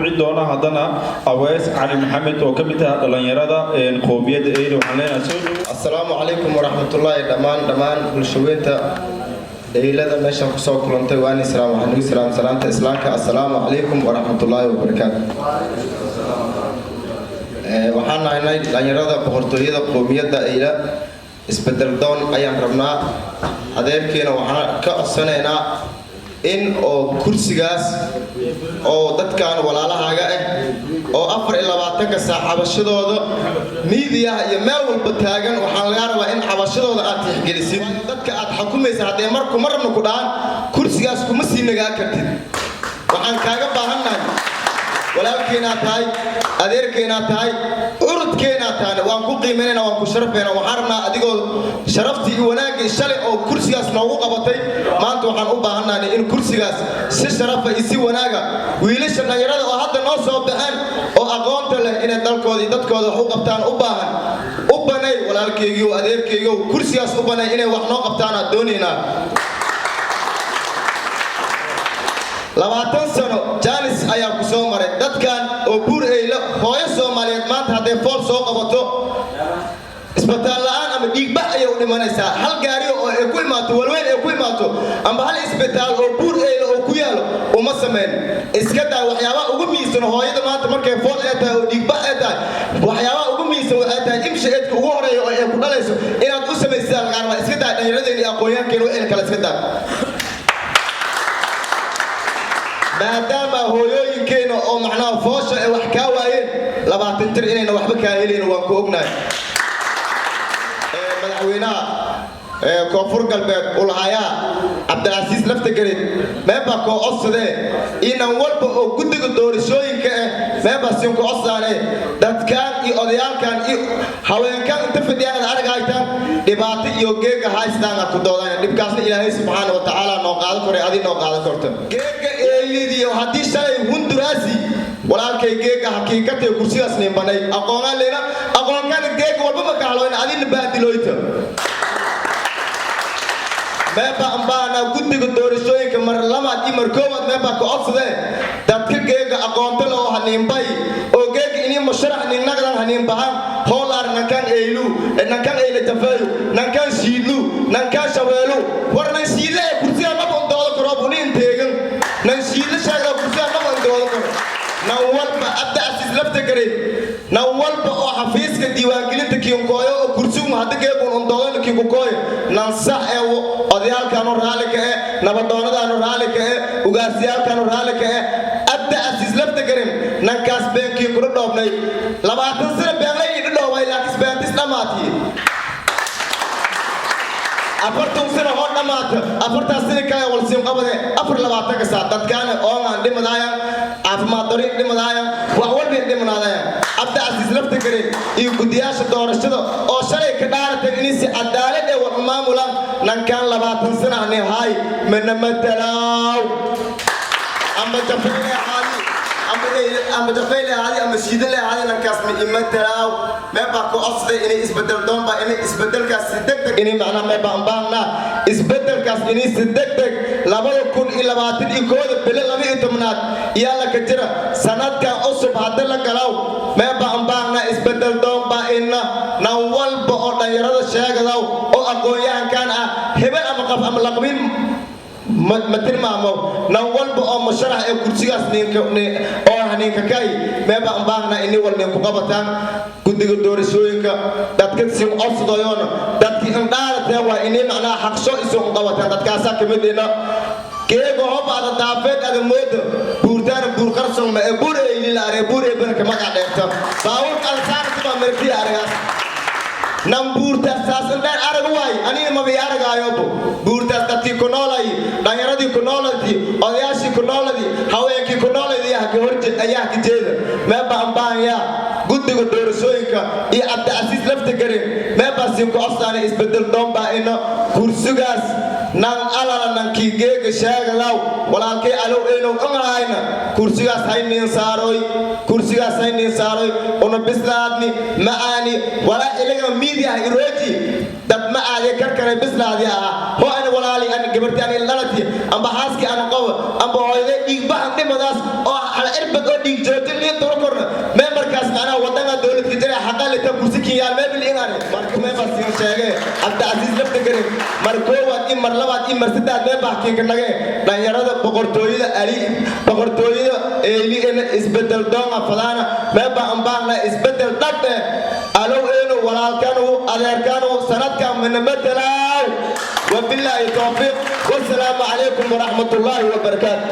Doona haddana Aweys Cali Maxamed oo ka mid ah dhallinyarada qoomiyadda Eyl. Waxaan leenahay soo dhowo. Assalaamu calaykum waraxmatullaahi. Dhammaan bulshaweynta Eylada meeshan kusoo kulantay waan islaam. Waxaan ugu salaam salaanta Islaamka: assalaamu calaykum waraxmatullaahi wabarakaatu. Waxaan nahnay dhalinyarada boqortooyada qoomiyadda Eyla. Isbedel doon ayaan rabnaa. Adeerkeena waxaan ka codsanaynaa in oo kursigaas oo dadkan walaalahaaga ah oo 24-ka saac cabashadooda miidiyaha iyo meel walba taagan, waxaan lagaa rabaa in cabashadooda aad tixgelisid. Dadka aad xukumaysa haddee marku marna ku dhahan kursigaas kuma sii nagaa kartid. Waxaan kaaga baahannahay, walaalkeenaa tahay, adeerkeenaa tahay, urudkeenaa tahayna, waan ku qiimaynayna, waan ku sharafayna. Waxaan rabnaa adigoo sharaftii iyo wanaaggii shalay oo kursigaas noogu qabatay, maanta waxaan u baahannahay in kursigaas si sharafa iyo si wanaaga wiilasha dhallinyarada oo hadda noo soo baxeen oo aqoonta leh inay dalkooda iyo dadkooda wax u qabtaan u baahan u banay. Walaalkeygiiyo adeerkeygiiyo, kursigaas u banay inay wax noo qabtaan aad doonaynaa. 20 sano jaanis ayaa ku soo maray dadkan oo Buur Eylo. Hooyo Soomaaliyeed maanta hadday fool soo qabato, isbitaal la'aan ama dhiigbax ayay u dhimanaysaa. Hal gaari oo ay ku imaato walweyn ay ku imaato amba hal isbitaal oo Buur Eylo oo ku yaalo uma samayn. Iska daa waxyaabaha ugu miisan hooyada maanta markay fool ay tahay oo dhiigbax ay tahay, waxyaabaha ugu miisan waxay tahay imsha-eedka ugu horeeya oo ay ku dhalayso inaad u samaysidaa lagaa rabaa. Iska daa dhallinyaradeen iyo aqoonyahankeena wixii kale, iska daa. Maadaama hooyooyinkeena oo macnaha foosha ay wax kaa waayeen, 20 jir inayna waxba kaa helayn waan ku ognahay. Madaxweynaha Koonfur Galbeed ulahayaa Cabdilcasiis Laftagered meebaa koo codsadee, inan walba oo guddiga doorashooyinka ah meebaa siin ku codsaane. Dadkaan iyo odayaalkan iyo haweenkan inta fadhiyaan ad arag haytaan dhibaato iyo geega haystaan ku doodaan. Dhibkaasna Ilaahay subxaana wa tacaala noo qaadan kore, adi noo qaadan karto. Geega Eelidiyo haddii shalay hunduraasi, walaalkay, geega hakiikatay kursigaas nimbanay aqoonaan leena, aqoonkaan geega walba ma ka halooyna, adina baadiloyta. Meeba ambaana guddiga doorashooyinka mar labaad iyo mar koowaad meebaa ka codsadee, dadka geega aqoonta le oo haniinbay oo geega inii musharax ningnagdan haniinbahan hoolaar nankan Eylu, nankan Eyla Jafeeyu, nankan Shiidlu, nankan Shabeelu. War nan Shiidle ee kursiga maba undooda karo, uni inteegan nan Shiidle sheegda kursiga maba undooda karo. Nan walba Cabdi Casiis Lafta garay, nan walba oo xafiiska diiwaangelinta kiinkooyo oo kursigu hadda geegun undoodana kiinkukooyo, nan sax ee odayaalkaanu raalli ka eh, nabadoonadaanu raalli ka eh, ugaasyaalkaanu raalli ka eh, Cabdi Casiis Lafta garin nankaas beenkii kula dhoobnay. 20 sano beenlay idhi dhoobay, laakiin beentis dhammaatiye. 40 sano hoo dhammaata, afartaas sano kale walsiin qabade. 24-ka saac dadkaana oongaan dhimadaayaan, caafimaad darin dhimadaayaan, wax walbay dhimanaadayaan. Cabdi Casiis Lafta gare iyo guddiyaasha doorashada oo shalay ka dhaaratay inay si cadaalad ee wax maamulaan, nankaan 20 sano ani haay mana matalaaw. Amba Jafeyle ahaadi, amba Jafeyle ahaadi, ama Shiidale ahaadi, nankaas ma imatalaaw. Meebaa ku codsaday inay isbedel doonba, inay isbedelkaas si degdeg inay macnaha meebaa ambaangnaa isbedelkaas inay si degdeg 2021-da bilo 12-aad iyaa la ka jira sanadkan cusub hadda la galaw. Meebaa ambaangnaa isbedel doonba ina nan walba oo dhalinyarada sheegadaw oo aqoon-yahankan ah, hebel ama qof ama laqbiin ma tilmaamo, nan walba oo musharax ee kursigaas oo haniinka kay, meeba ambaahna ini wal ninku qabataan guddiga doorashooyinka. Dadka sin codsadoyoona dadki indhaaratee waa ini macnaha xaqsho isu qabataan. Dadkaasaa kamid ina geega hoba ada daafeed ada mooda buurtaana buur qarsonma ee Buur Eylila are buur eebana ka magac dheerta baawurka ada saarta baa martiya aragaas nan buurtaas saasan dheer arag waay. Aniga maba i aragaayobo buurtaas. Dadkii ku noolay, dhallinyaradii ku nooladii, odayaashii ku nooladii, haweenkii ku nooladii ayaa ka jeeda. Meebaa ambaahanyaa guddiga doorashooyinka iyo Cabdicasiis Lafta garin, meebaa siin ku codsaana isbedel doonbaa ina kursigaas nan alala nankii geega sheegadaw. Walaalkay Alow Eynow angahayna kursigaas hayniin saaroy, kursigaas hayniin saaroy. Una bislaadni macaani walaa ilaga miidiyaha irooji dad ma aadee karkaray bislaadi ahaa hoo ani walaali ani gabarti ani dhalati amba xaaskii ani qabo amba hooyaday dhiigbahan dhimadaas oo hal cirbi. irbad oo dhiig joojin liin duro korna mee markaas macnaha waddanka dowladka jira xaqalita kursi kinyaal mee bil inare. Marka mee baa siin sheege Cabdicasiis Laftagareen, mar koowaad in mar labaad in mar saddexaad mee baa kiinka nage. Dhalinyarada boqortooyada Ali, boqortooyada Eyli in isbedel doonga fadaana. Mee baa ambaahna isbedel dhab eh. Alow eenu walaalkanu adeerkanu sanadkan mina matalaaw. Wabilaahi towfiiq, wasalaamu calaykum waraxmatullaahi wabarakaatu.